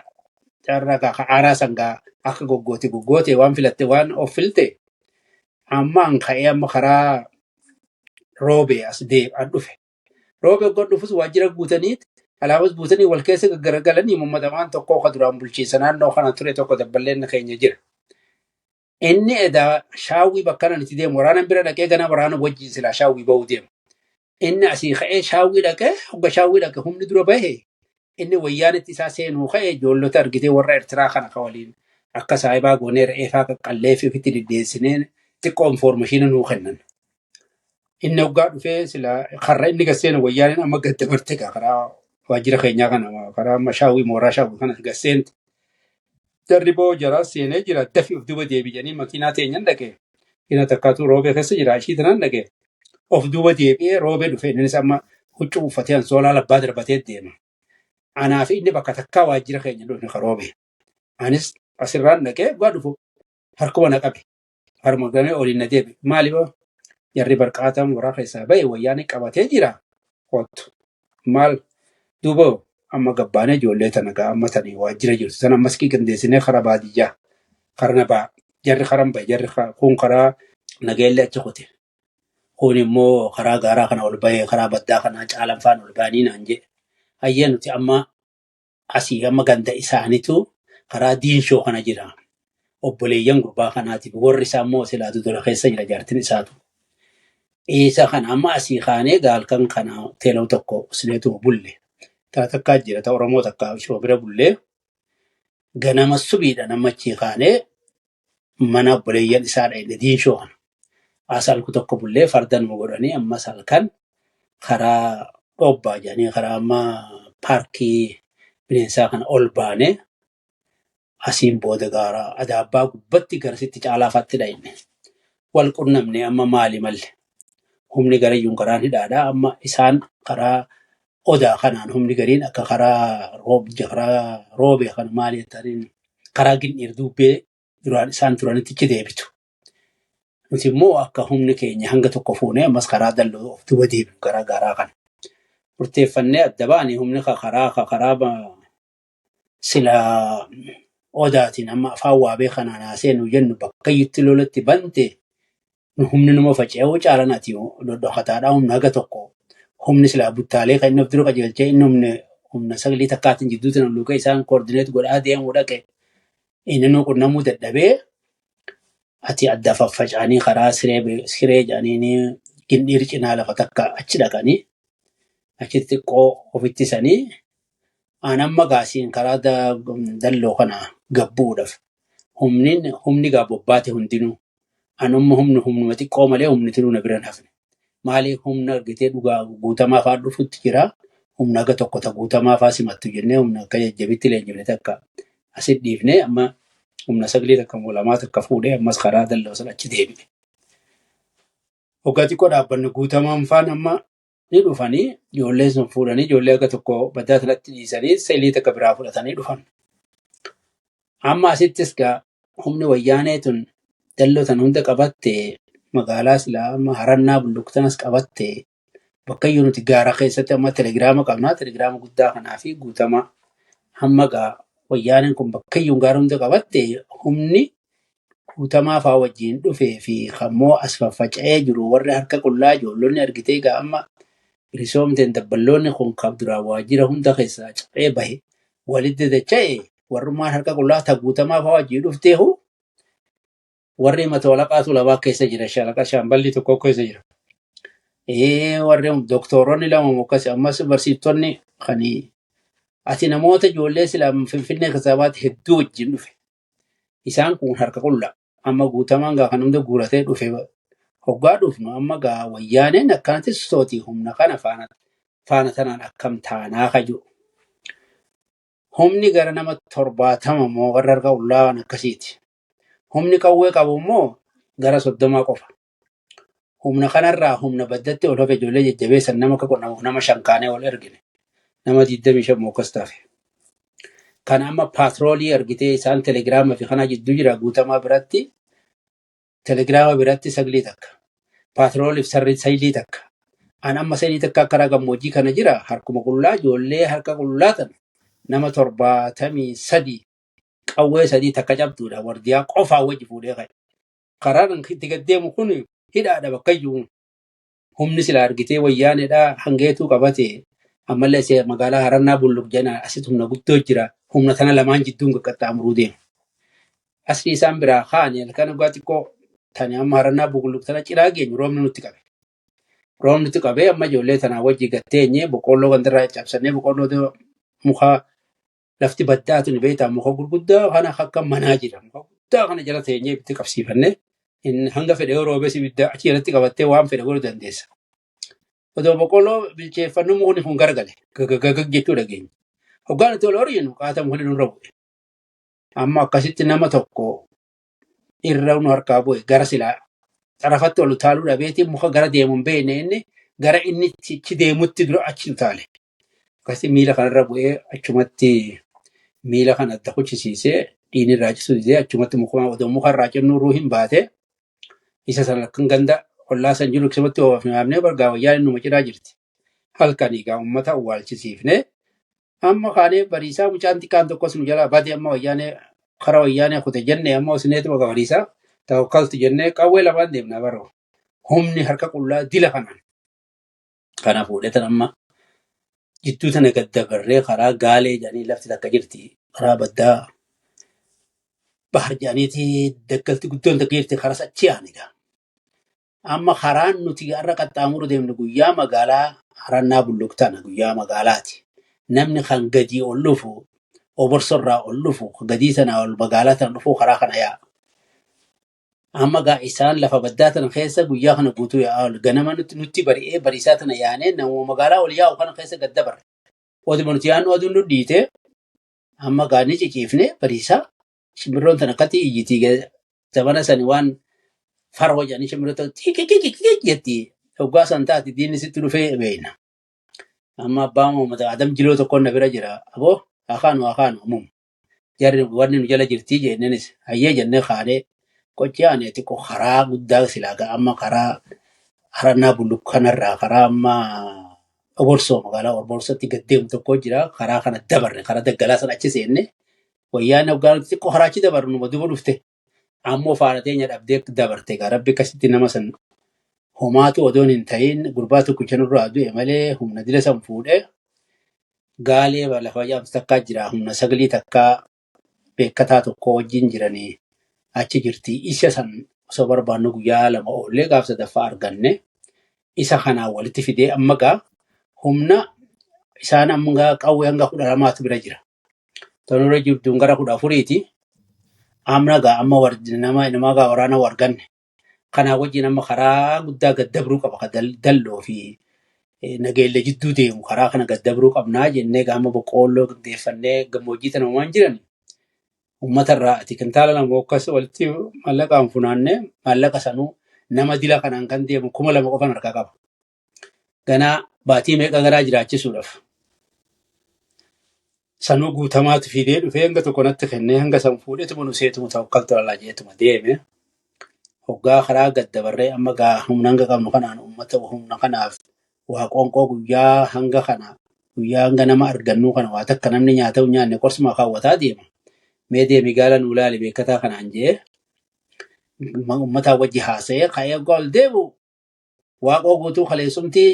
har'a gaa aaraa sangaa akka goggoote goggoote waan filatte waan of filte, amma an ka'ee amma karaa Roobee as deebi'an dhufe. Roobee godh dhufus waajjira guutaniit alaabas buutanii wal keessa gaggaragalanii uummatamaan tokko ka duraan bulchiinsa naannoo kana ture tokko dabballeen keenya jira. Inni edaa Shaawwii bakka nan itti deemu waraana bira dhaqee gana waraana wajjin silaa Shaawwii ba'uu deema. Inni asii ka'ee Shaawwii dhaqee, hogga Shaawwii dhaqe humni dura bahe, inni wayyaanitti isaa seenuu ka'e ijoollota argitee warra Eertiraa kana ka waliin akka saayibaa goonee re'ee faa qaqqallee fi ofitti deddeessinee xiqqoo information nuu kennan. Inni hoggaa dhufee sila karra inni gasseenu wayyaaniin amma gad dabarte gaa karaa waajjira keenyaa kana, karaa amma Shaawwii, mooraa Shaawwii kana gasseente. Jarri boo jaraa seenee jira, dafi of duuba deebi'anii makiinaa teenyan dhaqee. Makiinaa takkaatu Roobee keessa jira, ishii tanaan dhaqee. Of duuba deebi'ee Roobee dhufe, innis amma huccuu uffatee ansoolaa labbaa darbatee deema. Anaa fi inni bakka takkaa waajjira keenya dhufne ka Roobee. Anis asirraan dhaqee dhugaa dhufu harkuma na qabe. Haruma gamee oliin na deebi. Maali boo? Jarri barqaataa mooraa keessaa ba'e wayyaanii qabatee jira. Kottu. Maal duuba amma gabbaanee ijoollee tana gaa amma tanii waajjira jirtu sana ammas qindeessinee karaa baadiyyaa karaa na ba'a. Jarri karaan ba'e, jarri kun karaa Nageellee achi kute. Kun immoo karaa gaaraa kana ol bahee karaa baddaa kana caalan faan ol ba'anii naan jedhe. Hayyee, nuti amma asii amma ganda isaaniitu karaa Diinshoo kana jira. Obboleeyyan gurbaa kanaatiif warri isaa immoo silaa Dodola keessa jira jaartin isaatu. Isa kana amma asii kaanee gaalkan kana teeloo tokko usneetu bulle. Taa takkaa jira, ta Oromoo takka ishoo bira bullee, ganama subiidhaan amma achii kaanee mana obboleeyyan isaa dhaqne Diinshoo kana. As halku tokko bullee farda nu godhanii ammas halkan karaa dhobbaa jedhanii karaa amma paarkii bineensaa kana ol baanee asiin booda gaara Adaabbaa gubbatti garasitti caalaafaatti dhaqne. Wal qunnamne, amma maali malle? Humni garayyuun karaan hidhaadha. Amma isaan karaa Odaa kanaan humni gariin akka karaa karaa Roobee kana maali jettaniin karaa Gindhiir dubbee duraan isaan turanitti achi deebitu. Nuti immoo akka humni keenya hanga tokko fuunee ammas karaa dalloo of duuba deebinu karaa gaaraa kana. Murteeffannee adda baanii humni karaa karaa sila Odaatiin amma afaan Waabee kanaan haasee nu jennu bakka iyyutti lolatti bante nu humni numa faca'uu caalan ati dhodhokataadhaa humna haga tokko humni silaa buttaalee kan inni of dura qajeelchee inni humna humna sagalii takkaatiin jidduu tana luka isaan coordinate godhaa deemuu dhaqe inni nu qunnamuu dadhabee ati adda faffaca'anii karaa Siree jedhanii Gindhiir cinaa lafa takka achi dhaqanii achitti xiqqoo ofittisanii aan amma gaasiin karaa dalloo kana gabbuudhaaf humni gaa bobbaate hundinuu anumma humni humnuma xiqqoo malee humni tinuu na bira hin hafne. Maaliif humna argitee dhugaa Guutamaa fa'aa dhufutti jira. Humna haga tokko ta Guutamaa fa'aa simattu jennee humna akka jajjabitti leenjifne takka asit dhiifnee amma humna sagalee takka moo lamaa takka fuudhee ammas karaa dalloo sana achi deebi'e. Waggaa xiqqoo dhaabbanni Guutamaan faan amma ni dhufanii ijoolleen sun fuudhanii ijoollee haga tokko baddaa sanatti dhiisanii seelii takka biraa fudhatanii dhufan. Amma asittis gaa humni wayyaanee tun dalloo tan hunda qabatte, magaalaa silaa amma Harannaa Bulluqtanas qabatte, bakka iyyuu nuti gaara keessatti amma telegiraama qabnaa, telegiraama guddaa kanaa fi Guutamaa hamma gaa wayyaaneen kun bakka iyyuu gaara hunda qabatte, humni Guutamaa faa wajjin dhufee fi kammoo as faffaca'ee jiru warri harka qullaa ijoollonni argitee gaa amma Bilisoomteen dabballoonni kun kan duraan waajjira hunda keessaa cabee bahe walitti dacha'e warrummaan harka qullaa ta guutamaa fa'aa wajjin dhufteehu warri mata walaqaatu labaa keessa jira. Shalaqa shaamballi tokko keessa jira. Warri doktoronni lama akkas ammas barsiiftonni kan ati namoota ijoollee silaa Finfinnee keessaa baate hedduu wajjin dhufe. Isaan kun harka qullaa. Amma guutamaan gaa kan hunda guuratee dhufe hoggaa dhufnu amma gaa wayyaaneen akkanatti sosooti humna kana faana tanaan akkam taanaa ka jiru. Humni gara nama 70 immoo warra harka qullaa waan akkasiiti. Humni qawwee qabu immoo gara 30 qofa. Humna kanarraa humna baddatti ol hafe ijoollee jajjabeessan nama akka qonnamuuf nama 5 kaanee ol ergine. Nama 25 immoo akkas tafe. Kan amma paatroolii argitee isaan telegiraama fi kana jidduu jira guutamaa biratti telegiraama biratti saglii takka. Paatrooliif saglii takka. An amma saglii takka karaa gammoojjii kana jira harkuma qullaa ijoollee harka qullaa tana nama 73 qawwee 3 takka cabduudha wardiyaa qofaa wajji fuudhee ka'e. Karaan itti gad deemu kun hidhaadha bakka iyyuu. Humni sila argitee wayyaaneedha hangeetuu qabate ammallee see magaalaa Harannaa Bulluq jedhan asitti humna guddoo jira. Humna tana lamaan jidduun qaxxaamuruu deema. Asli isaan biraa kaane halkan dhugaa xiqqoo tani amma Harannaa Bulluq tana ciraa geenyu roobni nutti qabe. Roobni nutti qabee amma ijoollee tanaa wajji gatteenye boqqoolloo gandarraa cabsannee boqqoolloo muka lafti baddaatu ni beektaa muka gurguddaa kana akka manaa jira. Muka guddaa kana jala teenyee itti qabsiifannee hanga fedhe yoo roobes ibidda achi jalatti qabattee waan fedhe godhuu dandeessa. Otoo boqqoolloo bilcheeffannu mukni kun gargale gagagagag jechuu dhageenya. Hoggaan itti ol horiinu qaata mukni nurra bu'e. Amma akkasitti nama tokko irra nu harkaa bu'e gara silaa xarafatti ol utaaluu dhabeetii muka gara deemu hin beekne inni gara inni achi deemutti dura achi utaale. Akkasitti miila kanarra bu'ee achumatti miila kana adda kuchisiisee dhiinni irraa cisu didee achumatti mukuma otoo muka irraa cinnu ruu hin baate isa sana akkan ganda ollaa san jiru akkasumatti oofnee bargaa wayyaan numa cinaa jirti. Halkan egaa uummata awwaalchisiifne amma kaanee bariisaa mucaan xiqqaan tokkos nu jalaa bade amma wayyaanee kara wayyaanee kute jenne amma osineetuma bariisaa tawakkaltu jennee qawwee lamaan deemna baroo. Humni harka qullaa dila kanaan. Kana fuudhee tan amma jidduu tana gad dabarree karaa gaalee jedhanii lafti takka jirti. Karaa baddaa bahar jedhaniiti daggalti guddoon takka jirti karaa achi aani egaa. Amma karaan nuti har'a qaxxaamuru deemnu guyyaa magaalaa Harannaa Bulluq tana guyyaa magaalaati. Namni kan gadii ol dhufu oborsorraa ol dhufu gadii sana ol magaalaa tana dhufu karaa kana yaa'a. Amma gaa isaan lafa baddaa tana keessa guyyaa kana guutuu yaa'aa oolu. Ganama nutti bari'ee bariisaa tana yaanee namuma magaalaa ol yaa'u kana keessa gad dabarre. Oduma nuti yaadnu aduun nu dhiite amma gaa ni ciciifne bariisaa shimbirroon tana akkatti iyyitii zamana sani waan farwa jedhanii shimbirroon tana xiqiqiqiqiq jetti. Hoggaa san taate diinni sitti dhufee beekna. Amma abbaan uummata Adam Jiloo tokkoon na bira jira. Aboo akaanu akaanu mum. Jarri wanni nu jala jirtii jennenis hayyee jennee kaanee qochii aanee xiqqoo karaa guddaa silaa ga'a amma karaa Harannaa Bulluq kanarraa karaa amma Oborsoo magaalaa Oborsootti gad deemu tokko jira. Karaa kana dabarre karaa daggalaa sana achi seenne wayyaan hoggaa xiqqoo karaa achi dabarru numa duuba dhufte. Ammoo faana teenya dhabdee dabarte gaa rabbi akkasitti nama san homaatu odoon hin ta'in gurbaa tokkicha nurraa du'e malee humna dila san fuudhee gaalee lafa jaamsi takkaa jira humna sagalii takkaa beekataa tokko wajjin jiranii achi jirti. Isa san osoo barbaannu guyyaa 2 oollee gaaf sadaffaa arganne isa kanaan walitti fidee amma gaa humna isaan amma gaa qawwee hanga 12tu bira jira. Tanurra jirtuun gara 14ti. Amma gaa amma nama gaa waraana arganne. Kanaa wajjin amma karaa guddaa gad dabruu qaba. Ka dalloo fi nageellee jidduu deemu karaa kana gad dabruu qabnaa jennee gaa amma boqqoolloo qindeeffannee gammoojjii tana waan jiran uummatarraa ati kintaala 2 akkas walitti maallaqaan funaannee maallaqa sanuu nama dila kanaan kan deemu 2000 qofan harkaa qaba. Ganaa baatii meeqa garaa jiraachisuudhaaf. Sanuu guutamaatu fidee dhufee hanga tokko natti kennee hanga san fuudheetuma nu seetuma tawakkaltu alaa jeetuma deeme. Hoggaa karaa gad dabarree amma gaa humna hanga qabnu kanaan uummata humna kanaaf waa qoonqoo guyyaa hanga kana guyyaa hanga nama argannuu kana waa takka namni nyaata hin nyaanne qorsuma kaawwataa deema. Mee deemi gaala nuu laali beekataa kanaan jee uummataa wajji haasa'ee ka'ee hoggaa ol deemu waaqoo guutuu kaleessumti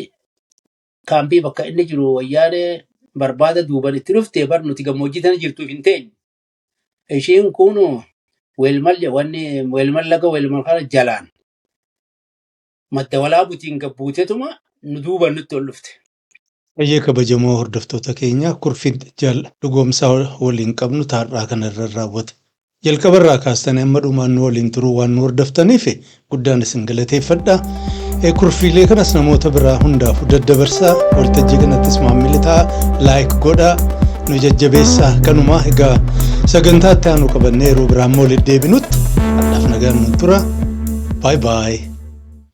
Kaampii bakka inni jiru wayyaanee barbaada duuban itti dhufte bar nuti gammoojjii tana jirtuuf hin teenye. Ishiin kun weelmal wanni weelmal laga weelmal kana jalaan madda walaabutiin gabbuutetuma nu duuban nutti ol dhufte. Baay'ee kabajamoo hordoftoota keenya, kurfii jaal Dhugoomsaa waliin qabnu taarraa kanarra raawwata. Jalqabarraa kaastanii amma dhumaan nu waliin turuu waan nu hordoftaniif guddaan isin galateeffadha. Kurfiilee kanas namoota biraa hundaafuu daddabarsaa, waltajjii kanattis maamila ta'a, like godhaa, nu jajjabeessaa. Kanuma egaa sagantaa itti aanu qabannee yeroo biraa immoo walitti deebinutti har'aaf nagaan nu tura. Bye bye.